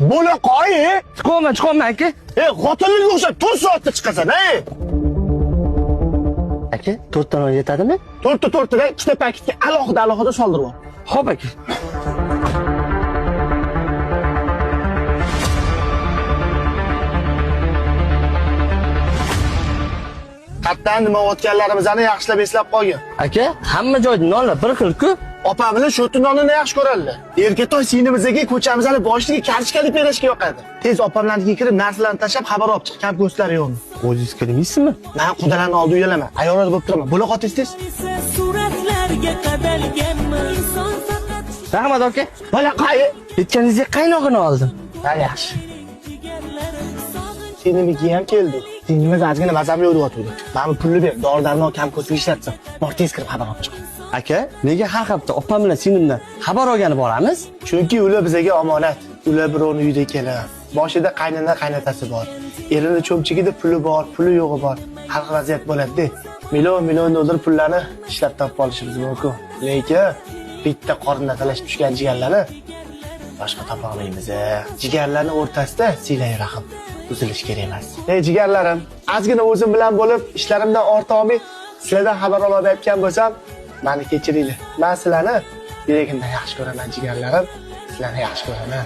Bo'la qo'y. Chiqyapman, chiqyapman aka. E, xotiningga o'xshab 4 soatda chiqasan, ey. Aka, to'rtta non yetadimi? To'rtta to'rttadan ikkita paketga alohida alohida soldirib ol. Xo'p aka. Qatdan nima o'tganlarimizni yaxshilab eslab qolgin. Aka, hamma joyda nonlar bir xil-ku. Opam bilan shu nonini yaxshi ko'radilar. Erkatoy singlimizdagi ko'chamizni boshiga kartoshkali pirojka yoqadi. Tez opamlarnikiga kirib narsalarni tashlab xabar olib chiq, kam ko'zlari yo'qmi? O'zingiz kirmaysizmi? Men qudalarni oldi uyalaman. Ayollar bo'lib turaman. Bo'la qol tez tez. Suratlarga qadalganmi inson faqat Rahmat aka. Bo'la qo'y. Aytganingizga qaynog'ini oldim. Ha, yaxshi. Singlimikiga ham keldi. Singlimiz ozgina mazam yo'q deyotgandi. Mana bu pulni ber, dori darmon kam ko'zga ishlatsin. Bor tez kirib xabar olib chiq. Aka, nega har hafta opam bilan singlimdan xabar olgani boramiz? Chunki ular bizga omonat. Ular birovni uyida kelin. Boshida qaynona qaynotasi bor. Erini cho'mchigida puli bor, puli yo'g'i bor. Har xil vaziyat bo'ladi-da. Million million dollar pullarni ishlab topib olishimiz mumkin. Lekin bitta qorinda talashib tushgan jigarlarni boshqa topa olmaymiz. Jigarlarni o'rtasida siylay rahm uzilish kerak emas. Ey jigarlarim, ozgina o'zim bilan bo'lib, ishlarimdan orta olmay, sizlardan xabar olmayotgan bo'lsam, meni kechiringlar. Men sizlarni yuragimdan yaxshi ko'raman jigarlarim. Sizlarni yaxshi ko'raman.